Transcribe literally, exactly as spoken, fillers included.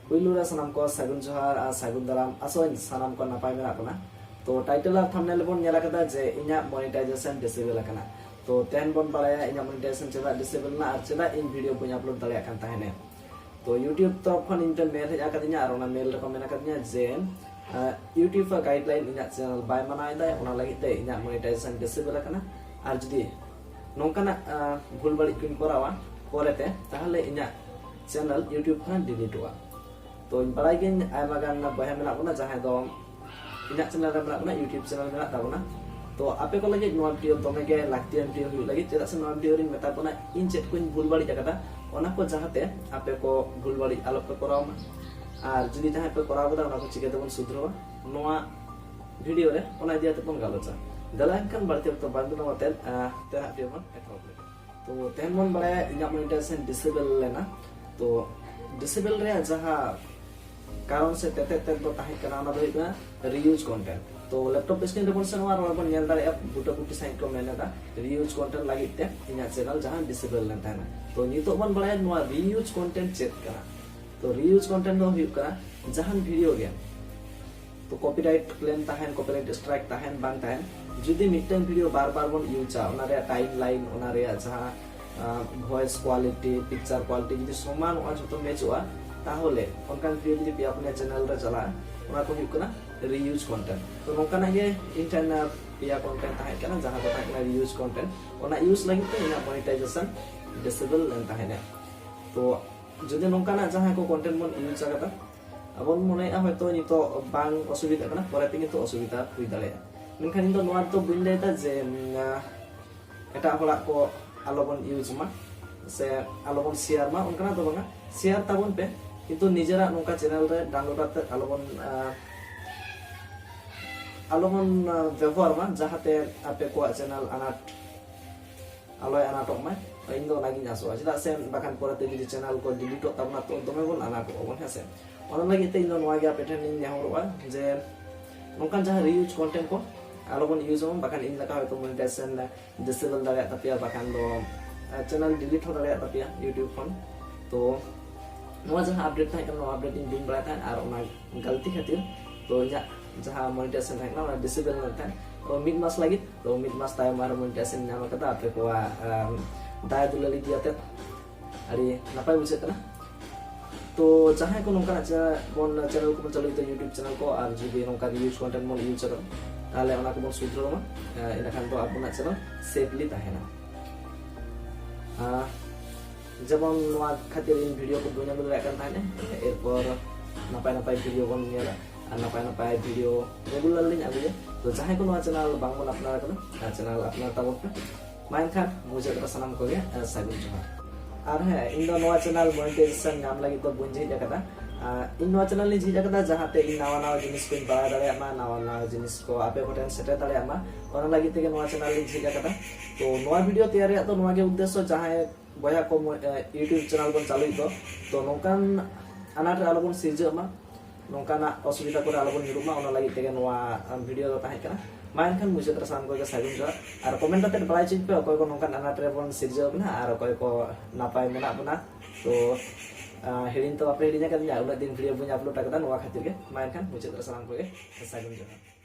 ᱯᱩᱭᱞᱩ ᱨᱮ ᱥᱟᱱᱟᱢ ᱠᱚ ᱥᱟᱹᱜᱩᱱ ᱡᱚᱦᱟᱨ ᱟᱨ ᱥᱟᱹᱜᱩᱱ ᱫᱟᱨᱟᱢ᱾ ᱟᱥᱚᱜ ᱟᱹᱧ ᱥᱟᱱᱟᱢ ᱠᱚ ᱱᱟᱯᱟᱭ ᱢᱮᱱᱟᱜ ᱵᱚᱱᱟ᱾ ᱛᱚ title ᱟᱨ thumbnail ᱵᱚᱱ ᱧᱮᱞ ᱟᱠᱟᱫᱟ ᱡᱮ ᱤᱧᱟᱹᱜ monetization disable ᱟᱠᱟᱱᱟ᱾ ᱛᱚ ᱛᱮᱦᱮᱧ ᱵᱚᱱ ᱵᱟᱲᱟᱭᱟ ᱤᱧᱟᱹᱜ monetization ᱪᱮᱫᱟᱜ disable ᱮᱱᱟ ᱟᱨ ᱪᱮᱫᱟᱜ ᱤᱧ video ᱵᱟᱹᱧ upload ᱫᱟᱲᱮᱭᱟᱜ ᱠᱟᱱ ᱛᱟᱦᱮᱱᱟ᱾ ᱛᱚ YouTube ᱛᱚᱨᱚᱯ ᱠᱷᱚᱱ ᱤᱧ ᱴᱷᱮᱱ mail ᱦᱮᱡ ᱟᱠᱟᱫᱤᱧᱟ ᱟᱨ ᱚᱱᱟ mail ᱨᱮᱠᱚ ᱢᱮᱱ ᱟᱠᱟᱫᱤᱧᱟ ᱡᱮ, ᱟᱸ, YouTube ᱟᱜ guideline ᱤᱧᱟᱹᱜ channel ᱵᱟᱭ ᱢᱟᱱᱟᱣ ᱮᱫᱟᱭ, ᱚᱱᱟ ᱞᱟᱹᱜᱤᱫ ᱛᱮ ᱤᱧᱟᱹᱜ monetization disable ᱟᱠᱟᱱᱟ᱾ ᱟᱨ ᱡᱩᱫᱤ ᱱᱚᱝᱠᱟᱱᱟᱜ, ᱟᱸ, ᱵᱷᱩᱞ ᱵᱟᱹᱲᱤᱡ ᱠᱚᱧ ᱠᱚᱨᱟᱣᱟ ᱯᱚᱨᱮᱛᱮ, ᱛᱟᱦᱚᱞᱮ ᱤᱧᱟᱹᱜ channel YouTube ᱠᱷᱚᱱ deleteᱚᱜᱼᱟ᱾ ᱛᱚ ᱤᱧ ᱵᱟᱲᱟᱭ ᱜᱤᱭᱟᱹᱧ ᱟᱭᱢᱟ ᱜᱟᱱ ᱵᱚᱭᱦᱟ ᱢᱮᱱᱟᱜ ᱵᱚᱱᱟ ᱡᱟᱦᱟᱸᱭ ᱫᱚ ᱤᱧᱟᱹᱜ channel ᱨᱮ ᱢᱮᱱᱟᱜ ᱵᱚᱱᱟ, YouTube channel ᱢᱮᱱᱟᱜ ᱛᱟᱵᱚᱱᱟ᱾ ᱛᱚ ᱟᱯᱮ ᱠᱚ ᱞᱟᱹᱜᱤᱫ ᱱᱚᱣᱟ video ᱫᱚᱢᱮ ᱜᱮ ᱞᱟᱹᱠᱛᱤᱭᱟᱱ video ᱦᱩᱭᱩᱜ ᱞᱟᱹᱜᱤᱫ, ᱪᱮᱫᱟᱜ ᱥᱮ ᱱᱚᱣᱟ video ᱨᱤᱧ ᱢᱮᱛᱟ ᱵᱚᱱᱟ ᱤᱧ ᱪᱮᱫ ᱠᱚᱧ ᱵᱷᱩᱞ ᱵᱟᱹᱲᱤᱡ ᱟᱠᱟᱫᱟ, ᱚᱱᱟ ᱠᱚ ᱡᱟᱦᱟᱸᱛᱮ ᱟᱯᱮ ᱠᱚ ᱵᱷᱩᱞ ᱵᱟᱹᱲᱤᱡ ᱟᱞᱚ ᱯᱮ ᱠᱚᱨᱟᱣ ᱢᱟ᱾ ᱟᱨ ᱡᱩᱫᱤ ᱡᱟᱦᱟᱸᱭ ᱯᱮ ᱠᱚᱨᱟᱣ ᱠᱟᱫᱟ, ᱚᱱᱟ ᱠᱚ ᱪᱤᱠᱟᱹ ᱛᱮᱵᱚᱱ ᱥᱩᱫᱷᱨᱟᱹᱣᱟ, ᱱᱚᱣᱟ video ᱨᱮ ᱚᱱᱟ ᱤᱫᱤ ᱠᱟᱛᱮ ᱵᱚᱱ ᱜᱟᱞᱚᱪᱟ᱾ ᱫᱮᱞᱟ ᱮᱱᱠᱷᱟᱱ ᱵᱟᱹᱲᱛᱤ ᱚᱠᱛᱚ ᱵᱟᱝ ᱵᱤᱞᱚᱢ ᱟᱛᱮᱫ, ᱟᱸ, ᱛᱮᱦᱮᱧᱟᱜ video ᱵᱚᱱ ᱮᱛᱚᱦᱚᱵ ᱞᱮᱜᱮ᱾ ᱛᱚ ᱛᱮᱦᱮᱧ ᱵᱚᱱ ᱵᱟᱲᱟᱭᱟ ᱤᱧᱟᱹᱜ monetization disable ᱞᱮᱱᱟ᱾ ᱛᱚ disable ᱨᱮᱭᱟᱜ ᱡᱟᱦᱟᱸ ᱠᱟᱨᱚᱱ ᱥᱮ ᱛᱮᱛᱮᱫ ᱛᱮᱫ ᱫᱚ ᱛᱟᱦᱮᱸ ᱠᱟᱱᱟ, ᱚᱱᱟ ᱫᱚ ᱦᱩᱭᱩᱜ ᱠᱟᱱᱟ reuse content᱾ ᱛᱚ laptop screen ᱨᱮᱵᱚᱱ ᱥᱮᱱᱚᱜᱼᱟ, ᱱᱚᱰᱮ ᱵᱚᱱ ᱧᱮᱞ ᱫᱟᱲᱮᱭᱟᱜᱼᱟ, ᱵᱩᱴᱟᱹ ᱵᱩᱴᱤ ᱥᱟᱺᱦᱤᱡ ᱠᱚ ᱢᱮᱱ ᱮᱫᱟ reuse content ᱞᱟᱹᱜᱤᱫ ᱛᱮ ᱤᱧᱟᱹᱜ channel ᱡᱟᱦᱟᱸ disable ᱞᱮᱱ ᱛᱟᱦᱮᱱᱟ᱾ ᱛᱚ ᱱᱤᱛᱚᱜ ᱵᱚᱱ ᱵᱟᱲᱟᱭᱟ ᱱᱚᱣᱟ reuse content ᱪᱮᱫ ᱠᱟᱱᱟ᱾ ᱛᱚ reuse content ᱫᱚ ᱦᱩᱭᱩᱜ ᱠᱟᱱᱟ ᱡᱟᱦᱟᱱ video ᱜᱮ, ᱛᱚ copyright claim ᱛᱟᱦᱮᱱ, copyright strike ᱛᱟᱦᱮᱱ ᱵᱟᱝ ᱛᱟᱦᱮᱱ, ᱡᱩᱫᱤ ᱢᱤᱫᱴᱟᱝ video ᱵᱟᱨ ᱵᱟᱨ ᱵᱚᱱ ᱤᱭᱩᱡᱟ, ᱚᱱᱟ ᱨᱮᱭᱟᱜ time line, ᱚᱱᱟ ᱨᱮᱭᱟᱜ ᱡᱟᱦᱟᱸ, ᱟᱸ, voice quality, picture quality ᱡᱩᱫᱤ ᱥᱚᱢᱟᱱᱚᱜᱼᱟ, ᱡᱷᱚᱛᱚ ᱢᱮᱪᱚᱜᱼᱟ, ᱛᱟᱦᱚᱞᱮ ᱚᱱᱠᱟᱱ video ᱡᱩᱫᱤ ᱯᱮᱭᱟ ᱯᱩᱱᱭᱟ channel ᱨᱮ ᱪᱟᱞᱟᱜᱼᱟ, ᱚᱱᱟ ᱠᱚ ᱦᱩᱭᱩᱜ ᱠᱟᱱᱟ reuse content᱾ ᱛᱚ ᱱᱚᱝᱠᱟᱱᱟᱜ ᱜᱮ ᱤᱧ ᱴᱷᱮᱱ, ᱟᱸ, ᱯᱮᱭᱟ content ᱛᱟᱦᱮᱸ ᱠᱟᱱᱟ, ᱡᱟᱦᱟᱸ ᱫᱚ ᱛᱟᱦᱮᱸ ᱠᱟᱱᱟ reuse content᱾ ᱚᱱᱟ use ᱞᱟᱹᱜᱤᱫ ᱛᱮ ᱤᱧᱟᱹᱜ monetization disable ᱞᱮᱱ ᱛᱟᱦᱮᱸᱫ᱾ ᱛᱚ ᱡᱩᱫᱤ ᱱᱚᱝᱠᱟᱱᱟᱜ ᱡᱟᱦᱟᱸ ᱠᱚ content ᱵᱚᱱ ᱤᱭᱩᱡᱽ ᱟᱠᱟᱫᱟ, ᱟᱵᱚ ᱵᱚᱱ ᱢᱚᱱᱮᱭᱮᱫᱼᱟ ᱦᱚᱭᱛᱳ ᱱᱤᱛᱚᱜ ᱵᱟᱝ ᱚᱥᱩᱵᱤᱫᱷᱟᱜ ᱠᱟᱱᱟ, ᱯᱚᱨᱮ ᱛᱮ ᱠᱤᱱᱛᱩ ᱚᱥᱩᱵᱤᱫᱷᱟ ᱦᱩᱭ ᱫᱟᱲᱮᱭᱟᱜᱼᱟ᱾ ᱢᱮᱱᱠᱷᱟᱱ ᱤᱧ ᱫᱚ ᱱᱚᱣᱟ ᱫᱚ ᱵᱟᱹᱧ ᱞᱟᱹᱭᱫᱟ ᱡᱮ, ᱩᱢ, ᱟᱸ, ᱮᱴᱟᱜ ᱦᱚᱲᱟᱜ ᱠᱚ ᱟᱞᱚᱵᱚᱱ ᱤᱭᱩᱡᱽ ᱢᱟ ᱥᱮ ᱟᱞᱚᱵᱚᱱ ᱥᱮᱭᱟᱨ ᱢᱟ, ᱚᱱᱠᱟᱱᱟᱜ ᱫᱚ ᱵᱟᱝᱟ᱾ ᱥᱮᱭᱟᱨ ᱛᱟᱵᱚᱱ ᱯᱮ, ᱠᱤᱱᱛᱩ ᱱᱤᱡᱮᱨᱟᱜ ᱱᱚᱝᱠᱟ channel ᱨᱮ download ᱠᱟᱛᱮ ᱟᱞᱚᱵᱚᱱ, ᱟᱸ, ᱟᱞᱚᱵᱚᱱ, ᱟᱸ, ᱵᱮᱵᱚᱦᱟᱨ ᱢᱟ, ᱡᱟᱦᱟᱸᱛᱮ ᱟᱯᱮ ᱠᱚᱣᱟᱜ channel ᱟᱱᱟᱴ ᱟᱞᱚᱭ ᱟᱱᱟᱴᱚᱜ ᱢᱟᱭ᱾ ᱤᱧ ᱫᱚ ᱚᱱᱟᱜᱤᱧ ᱟᱥᱚᱜᱼᱟ, ᱪᱮᱫᱟᱜ ᱥᱮ ᱵᱟᱠᱷᱟᱱ ᱯᱚᱨᱮᱛᱮ ᱡᱩᱫᱤ channel ᱠᱚ deleteᱚᱜ ᱛᱟᱵᱚᱱᱟ, ᱛᱚ ᱫᱚᱢᱮ ᱵᱚᱱ ᱟᱱᱟᱴᱚᱜ ᱟᱵᱚᱱ, ᱦᱮᱸ ᱥᱮ? ᱚᱱᱟ ᱞᱟᱹᱜᱤᱫ ᱛᱮ ᱤᱧ ᱫᱚ ᱱᱚᱣᱟ ᱜᱮ ᱟᱯᱮ ᱴᱷᱮᱱ ᱤᱧ ᱱᱮᱦᱚᱨᱚᱜᱼᱟ ᱡᱮ ᱱᱚᱝᱠᱟᱱ ᱡᱟᱦᱟᱸ reuse content ᱠᱚ ᱟᱞᱚᱵᱚᱱ ᱤᱭᱩᱡᱽ ᱟᱵᱚᱱ, ᱵᱟᱠᱷᱟᱱ ᱤᱧ ᱞᱮᱠᱟ ᱦᱚᱭᱛᱳ monetization disable ᱫᱟᱲᱮᱭᱟᱜ ᱛᱟᱯᱮᱭᱟ, ᱵᱟᱠᱷᱟᱱ ᱫᱚ, ᱟᱸ, channel delete ᱦᱚᱸ ᱫᱟᱲᱮᱭᱟᱜ ᱛᱟᱯᱮᱭᱟ YouTube ᱠᱷᱚᱱ᱾ ᱛᱚ ᱱᱚᱣᱟ ᱡᱟᱦᱟᱸ ᱟᱯᱰᱮᱴ ᱛᱟᱦᱮᱸ ᱠᱟᱱᱟ, ᱱᱚᱣᱟ ᱟᱯᱰᱮᱴ ᱤᱧ ᱵᱟᱹᱧ ᱵᱟᱲᱟᱭ ᱛᱟᱦᱮᱸᱫ, ᱟᱨ ᱚᱱᱟ ᱜᱟᱹᱞᱛᱤ ᱠᱷᱟᱹᱛᱤᱨ ᱛᱚ ᱤᱧᱟᱹᱜ ᱡᱟᱦᱟᱸ ᱢᱚᱱᱤᱴᱟᱭᱡᱮᱥᱚᱱ ᱛᱟᱦᱮᱸ ᱠᱟᱱᱟ, ᱚᱱᱟ ᱰᱤᱥᱮᱵᱚᱞ ᱞᱮᱱ ᱛᱟᱦᱮᱸᱫ᱾ ᱛᱚ ᱢᱤᱫ ᱢᱟᱥ ᱞᱟᱹᱜᱤᱫ, ᱛᱚ ᱢᱤᱫ ᱢᱟᱥ ᱛᱟᱭᱚᱢ ᱟᱨ ᱢᱚᱱᱤᱴᱟᱭᱡᱮᱥᱚᱱ ᱧᱟᱢ ᱟᱠᱟᱫᱟ ᱟᱯᱮ ᱠᱚᱣᱟᱜ ᱟᱢ, ᱫᱟᱭᱟ ᱫᱩᱞᱟᱹᱲ ᱤᱫᱤ ᱟᱛᱮᱫ᱾ ᱟᱹᱰᱤ ᱱᱟᱯᱟᱭ ᱵᱩᱡᱷᱟᱹᱜ ᱠᱟᱱᱟ᱾ ᱛᱚ ᱡᱟᱦᱟᱸᱭ ᱠᱚ ᱱᱚᱝᱠᱟᱱᱟᱜ ᱪᱮ-, ᱵᱚᱱ ᱪᱮᱱᱮᱞ ᱠᱚᱵᱚᱱ ᱪᱟᱹᱞᱩᱭ ᱛᱮ YouTube ᱪᱮᱱᱮᱞ ᱠᱚ, ᱟᱨ ᱡᱩᱫᱤ ᱱᱚᱝᱠᱟ ᱜᱮ ᱤᱭᱩᱡᱽ ᱠᱚᱱᱴᱮᱱᱴ ᱵᱚᱱ ᱤᱭᱩᱡᱽ ᱟᱠᱟᱫᱟ, ᱛᱟᱦᱚᱞᱮ ᱚᱱᱟ ᱠᱚᱵᱚᱱ ᱥᱩᱫᱷᱨᱟᱹᱣ ᱢᱟ᱾ ᱮᱸ, ᱤᱱᱟᱹᱠᱷᱟᱱ ᱫᱚ ᱟᱵᱚᱱᱟᱜ ᱪᱮᱱᱮᱞ ᱥᱮᱯᱷᱞᱤ ᱛᱟᱦᱮᱱᱟ᱾ ᱟᱸ, ᱡᱮᱢᱚᱱ ᱱᱚᱣᱟ ᱠᱷᱟᱹᱛᱤᱨ ᱤᱧ ᱵᱷᱤᱰᱤᱭᱳ ᱠᱚ ᱵᱟᱹᱧ ᱟᱹᱜᱩ ᱫᱟᱲᱮᱭᱟᱜ ᱠᱟᱱ ᱛᱟᱦᱮᱸᱫ, ᱮᱨᱯᱚᱨ ᱱᱟᱯᱟᱭ ᱱᱟᱯᱟᱭ ᱵᱷᱤᱰᱤᱭᱳ ᱵᱚᱱ ᱧᱮᱞᱟ ᱟᱨ ᱱᱟᱯᱟᱭ ᱱᱟᱯᱟᱭ ᱵᱷᱤᱰᱤᱭᱳ ᱨᱮᱜᱩᱞᱟᱨ ᱞᱤᱧ ᱟᱹᱜᱩᱭᱟ᱾ ᱛᱚ ᱡᱟᱦᱟᱸᱭ ᱠᱚ ᱱᱚᱣᱟ ᱪᱮᱱᱮᱞ ᱵᱟᱝᱵᱚᱱ ᱟᱯᱱᱟᱨ ᱟᱠᱟᱫᱟ, ᱟᱨ ᱪᱮᱱᱮᱞ ᱟᱯᱱᱟᱨ ᱛᱟᱵᱚᱱ ᱯᱮ᱾ ᱢᱟ ᱮᱱᱠᱷᱟᱱ ᱢᱩᱪᱟᱹᱫ ᱨᱮ ᱥᱟᱱᱟᱢ ᱠᱚᱜᱮ, ᱮ, ᱥᱟᱹᱜᱩᱱ ᱡᱚᱦᱟᱨ᱾ ᱟᱨ ᱦᱮᱸ, ᱤᱧ ᱫᱚ ᱱᱚᱣᱟ ᱪᱮᱱᱮᱞ ᱢᱚᱱᱤᱴᱟᱭᱡᱮᱥᱚᱱ ᱧᱟᱢ ᱞᱟᱹᱜᱤᱫ ᱫᱚ ᱵᱟᱹᱧ ᱡᱷᱤᱡ ᱟᱠᱟᱫᱟ᱾ ᱟᱨ ᱤᱧ ᱱᱚᱣᱟ ᱪᱮᱱᱮᱞ ᱤᱧ ᱡᱷᱤᱡ ᱟᱠᱟᱫᱟ ᱡᱟᱦᱟᱸᱛᱮ ᱤᱧ ᱱᱟᱣᱟ ᱱᱟᱣᱟ ᱡᱤᱱᱤᱥ ᱠᱚᱧ ᱵᱟᱲᱟᱭ ᱫᱟᱲᱮᱭᱟᱜ ᱢᱟ, ᱱᱟᱣᱟ ᱱᱟᱣᱟ ᱡᱤᱱᱤᱥ ᱠᱚ ᱟᱯᱮ ᱠᱚᱴᱷᱮᱱ ᱥᱮᱴᱮᱨ ᱫᱟᱲᱮᱭᱟᱜ ᱢᱟ, ᱚᱱᱟ ᱞᱟᱹᱜᱤᱫ ᱛᱮᱜᱮ ᱱᱚᱣᱟ ᱪᱮᱱᱮᱞ ᱤᱧ ᱡᱷᱤᱡ ᱟᱠᱟᱫᱟ᱾ ᱛᱚ ᱱᱚᱣᱟ ᱵᱷᱤᱰᱤᱭᱳ ᱛᱮᱭᱟᱨ ᱨᱮᱭᱟᱜ ᱫᱚ ᱱᱚᱣᱟ ᱜᱮ ᱩᱫᱽᱫᱮᱥᱥᱚ, ᱡᱟᱦᱟᱸᱭ ᱵᱚᱭᱦᱟ ᱠᱚ ᱢᱚ-, ᱮ, YouTube ᱪᱮᱱᱮᱞ ᱵᱚᱱ ᱪᱟᱹᱞᱩᱭ ᱫᱚ, ᱛᱚ ᱱᱚᱝᱠᱟᱱ ᱟᱱᱟᱴ ᱨᱮ ᱟᱞᱚᱵᱚᱱ ᱥᱤᱨᱡᱟᱹᱜ ᱢᱟ, ᱱᱚᱝᱠᱟᱱᱟᱜ ᱚᱥᱩᱵᱤᱫᱷᱟ ᱠᱚᱨᱮ ᱟᱞᱚᱵᱚᱱ ᱧᱩᱨᱩᱜ ᱢᱟ, ᱚᱱᱟ ᱞᱟᱹᱜᱤᱫ ᱛᱮᱜᱮ ᱱᱚᱣᱟ, ᱟᱢ, ᱵᱷᱤᱰᱤᱭᱳ ᱫᱚ ᱛᱟᱦᱮᱸ ᱠᱟᱱᱟ᱾ ᱢᱟ ᱮᱱᱠᱷᱟᱱ ᱢᱩᱪᱟᱹᱫ ᱨᱮ ᱥᱟᱱᱟᱢ ᱠᱚᱜᱮ ᱥᱟᱹᱜᱩᱱ ᱡᱚᱦᱟᱨ᱾ ᱟᱨ ᱠᱚᱢᱮᱱᱴ ᱠᱟᱛᱮ ᱵᱟᱲᱟᱭ ᱦᱚᱪᱚᱧ ᱯᱮ, ᱚᱠᱚᱭ ᱠᱚ ᱱᱚᱝᱠᱟᱱ ᱟᱱᱟᱴ ᱨᱮᱵᱚᱱ ᱥᱤᱨᱡᱟᱹᱣ ᱠᱟᱱᱟ ᱟᱨ ᱚᱠᱚᱭ ᱠᱚ ᱱᱟᱯᱟᱭ ᱢᱮᱱᱟᱜ ᱵᱚᱱᱟ᱾ ᱛᱚ, ᱟ, ᱦᱤᱲᱤᱧ ᱛᱚ ᱵᱟᱯᱮ ᱦᱤᱲᱤᱧ ᱟᱠᱟᱫᱤᱧᱟ, ᱩᱱᱟᱹᱜ ᱫᱤᱱ ᱵᱷᱤᱰᱤᱭᱳ ᱵᱟᱹᱧ ᱟᱯᱞᱳᱰ ᱟᱠᱟᱫᱟ, ᱱᱚᱣᱟ ᱠᱷᱟᱹᱛᱤᱨ ᱜᱮ᱾ ᱢᱟ ᱮᱱᱠᱷᱟᱱ ᱢᱩᱪᱟᱹᱫ ᱨᱮ ᱥᱟᱱᱟᱢ ᱠᱚᱜᱮ ᱥᱟᱹᱜᱩᱱ ᱡᱚᱦᱟᱨ᱾